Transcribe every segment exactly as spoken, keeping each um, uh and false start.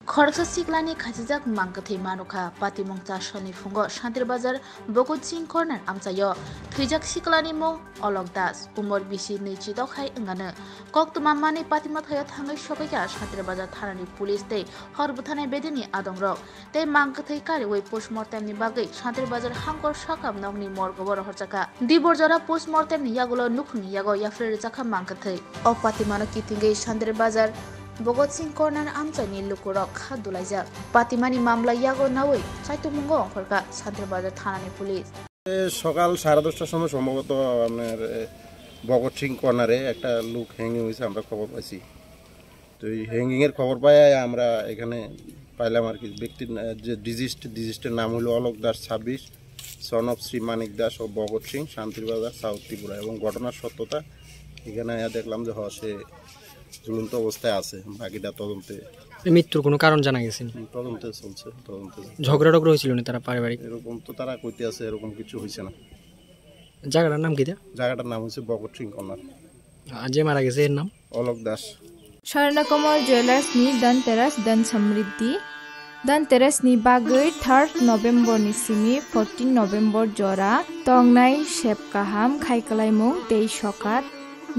Khoroksa siklani khachijak mang kwthwi manukha. Patimung cha salni phungo Shantir Bazar Bhagat Singh Corner amchaio thwijak siklani mung Olok Das, umor bisi nwi chidok hai wngano. Koktwma manwi patima thaio thangwi sokhaikha Shantir Bazar thanani police tei hor bwtharnai bedini adongrok. Tei mang kwthwi kariwi postmortem ni bagwi Shantir Bazar hangkor sakam nokni morgo o rohorjakha. Dibor jora postmortem ni yagulo nukhungni yago yapharwi rwjakha mang kwthwi. O patimano kitingwi Shantir Bazar Bhagat Singh Corner amchaini lukurok kha dulaijak. Patimani mamla yago nawi chaitokmungo ongkhorkha Shantir Bazar thanani police. এ, সকাল সাড়ে দশটার সময় সম্ভবত আপনার, এ, ভগৎ সিং কর্নারে একটা লোক হ্যাঙ্গিং হয়েছে, আমরা খবর পাইছি। তো এই হ্যাঙ্গিংয়ের খবর পাই আমরা এখানে পাইলাম আর কি। ব্যক্তির না-, যে ডিজিস্ট, ডিজিস্টের নাম হলো অলোক দাস ছাব্বিশ, সন অফ শ্রী মানিক দাস ও ভগৎ সিং, শান্তির বাজার, সাউথ ত্রিপুরা। এবং ঘটনার সত্যতা এখানে আয়া দেখলাম যে হ, সে ঝুলন্ত অবস্থায় আছে। বাকিটা তদন্তে। এই মৃত্যুর কোনো কারণ জানা গেছে নি? হুম, তদন্তে চলছে, তদন্তে। ঝগড়া টগড়া হয়েছিল নি তারা পারিবারিক? এরকম তো তারা কইতে আছে, এরকম কিছু হয়েছে না। জায়গাটার নাম কি দা? জায়গাটার নাম হচ্ছে ভগৎ সিং কর্নার। আর যে মারা গেছে এর নাম? Alok Das. Swarnakamal jewellers ni Dhanteras Dhan Samriddhi. Dhanteras ni bagwi third November ni simi fourteen November jora tongnai sep kaham khai kwlaimung tei sokat.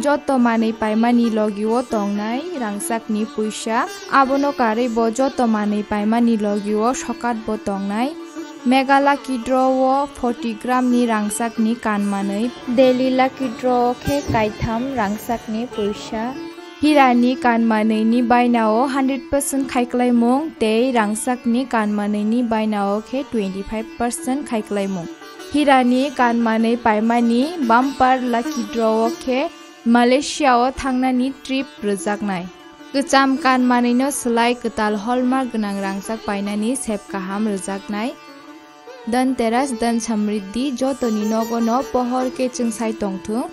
Joto manwi paimani logio tongnai rangchakni puisa. Abono karwi bo joto manwi paimani logio sokat bo tongnai. Mega Lucky Draw o forty gram ni rangchakni kan manwi. Daily Lucky Draw o khe kaitham rangchakni puisa. Hirani kan manwi ni baina o hundred percent khai kwlaimung tei rangchakni kan manwi ni baina o khe twenty five percent khai kwlaimung. Hirani kan manwi paimani bumper Lucky Draw o khe Malaysia o thangnani trip rwjaknai. Kwcham kan manwino swlai kwtal hallmark gwnang rangchak painani sep kaham rwjaknai. Dhanteras Dhan Samriddhi jotoni nogono pohor khe chwngsai tongthung.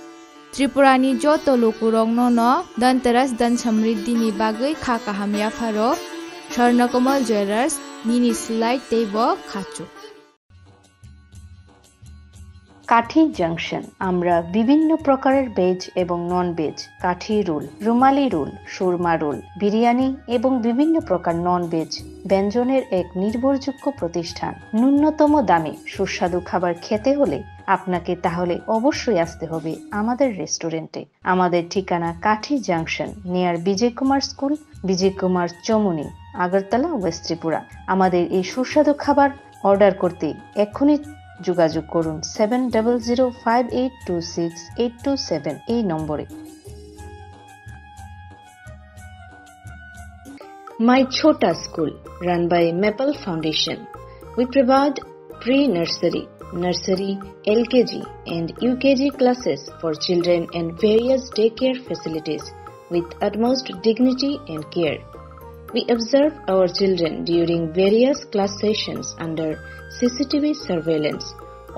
Tripurani joto lukurokno no Dhanteras Dhan Samriddhi ni bagwi kha kaham yapharo. Swarnakomal Jewellers, nini swlai teibo khachuk. কাঠি জাংশন। আমরা বিভিন্ন প্রকারের ভেজ এবং non veg, কাঠি রোল, রুমালি রোল, সুরমা রোল, বিরিয়ানি এবং বিভিন্ন প্রকার non veg ব্যঞ্জনের এক নির্ভরযোগ্য প্রতিষ্ঠান। ন্যূনতম দামে সুস্বাদু খাবার খেতে হলে আপনাকে তাহলে অবশ্যই আসতে হবে আমাদের রেস্টুরেন্টে। আমাদের ঠিকানা কাঠি জাংশন, নিয়ার বিজয় কুমার স্কুল, বিজয় কুমার চমুনি, আগরতলা, ওয়েস্ট ত্রিপুরা। আমাদের এই সুস্বাদু খাবার অর্ডার করতে এক্ষুনি যোগাযোগ করুন seven double zero five eight two six eight two seven এই নম্বরে। My Chhota School, run by Maple Foundation. We provide pre-nursery, nursery, L K G and U K G classes for children and various daycare facilities with utmost dignity and care. We observe our children during various class sessions under C C T V surveillance.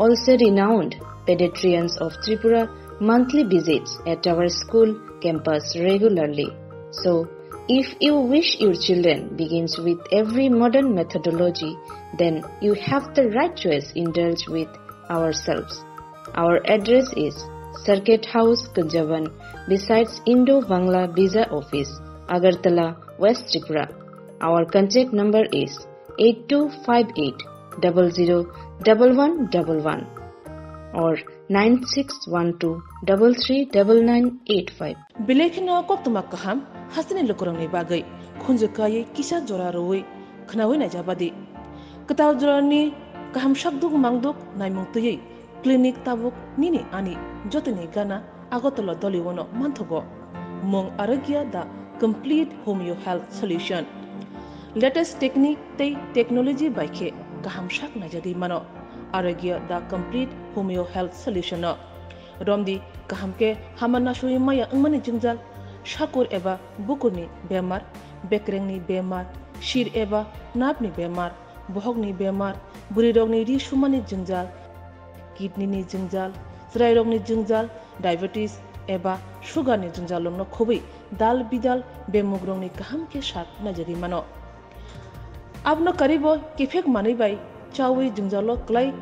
Also renowned pediatricians of Tripura monthly visits at our school campus regularly. So, if you wish your children begins with every modern methodology, then you have the right choice. Indulge with ourselves. Our address is Circuit House, Kunjaban, besides Indo-Bangla Visa Office, Agartala, West Tripura. Our contact number is eight two five eight double zero double one double one or nine six one two double three double nine eight five. Belai kheno koktwma kaham hasteni lukurokni bagwi khunju kaiwi kisa jora rwui khwnaui naijabadi. Kwtal jorani kaham sakduk mangduk naimung twiwi clinic tabuk nini ani jotoni gana Agartala Doliwono manthogo. Mung Arogya, the complete homeo health solution. Latest technique tei technology bai khe kaham sak naijagwi mano. Arogya, the complete homeo health solution no. Romdi kaham khe hama nasui maya wngmani jwngjal, sakur eba bukurni bemar, bekrengni bemar, sir eba napni bemar, bohokni bemar, bwrwirokni ri sumani jwngjal, kidney ni jwngjal, chwrairokni jwngjal, diabetes eba sugar ni jwngjalrokno khobwi dal bidal bemugrokni kaham khe sak naijagwi mano. Abono karwibo kiphek manwi bai chaui jwngjalo kwlai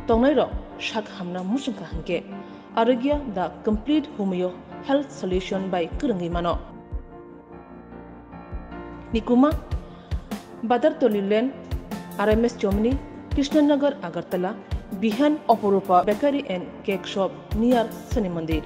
tongnairok sak hamna muchungkha hinkhe Arogya the complete homeo health solution bai kwrwngwi mano. Nikuma, Badartoli Lane, R M S Chomni, Krishnanagar, Agartala, behind Oporupa Bakery and Cake Shop, near Shani Mandir.